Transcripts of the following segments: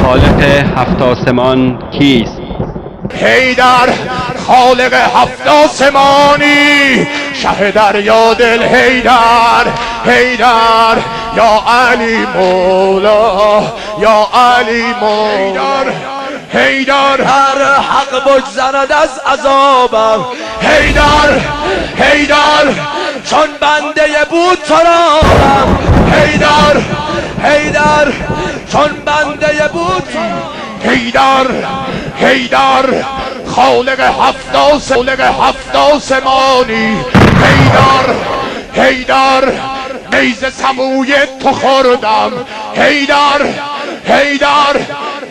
خالق هفت آسمان کیست؟ حیدر خالق هفت آسمانی، شه دریا دل حیدر، حیدر یا علی مولا، یا علی مولا. حیدر هر حق بگذرد از عذابم، حیدر حیدر چون بنده بود ترابم، حیدر حیدر چون بنده بود. حیدر حیدر خالق هفت آسمان، هفت آسمانی، حیدر حیدر نیز سموی تو خوردم، حیدر حیدر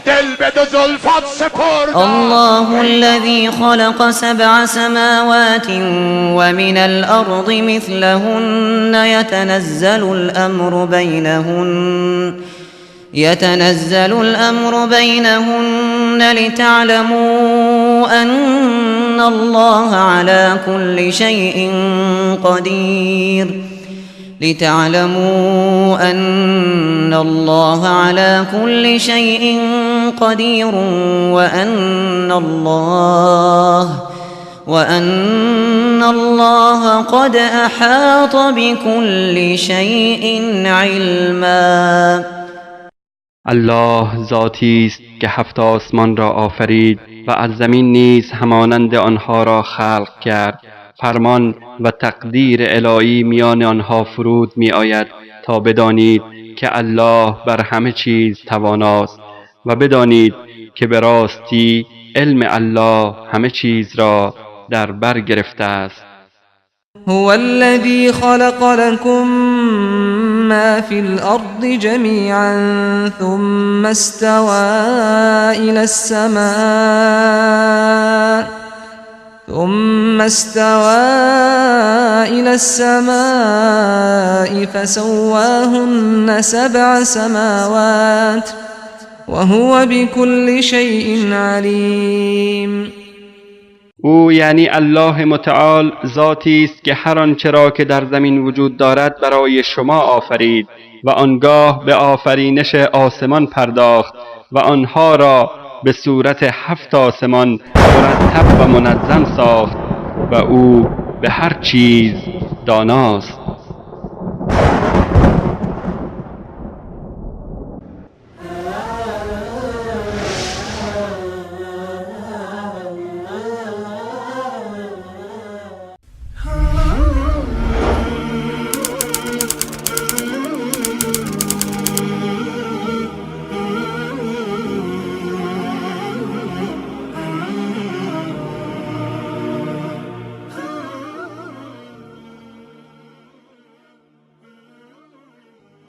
دل به دو زلفت سپردم. الله الذي خلق سبع سماوات ومن الأرض مثلهن يتنزل الأمر بينهن لتعلموا أن الله على كل شيء قدير لتعلموا أن الله على كل شيء قدير وأن الله قد أحاط بكل شيء علما. الله ذاتی است که هفت آسمان را آفرید و از زمین نیز همانند آنها را خلق کرد. فرمان و تقدیر الهی میان آنها فرود می آید تا بدانید که الله بر همه چیز تواناست و بدانید که به راستی علم الله همه چیز را در بر گرفته است. هو الذي خلق لكم ما في الأرض جميعا ثم استوى إلى السماء فسواهن 7 سماوات وهو بكل شيء عليم. او یعنی الله متعال ذاتی است که هر آنچه را که در زمین وجود دارد برای شما آفرید و آنگاه به آفرینش آسمان پرداخت و آنها را به صورت 7 آسمان مرتب و منظم ساخت و او به هر چیز داناست.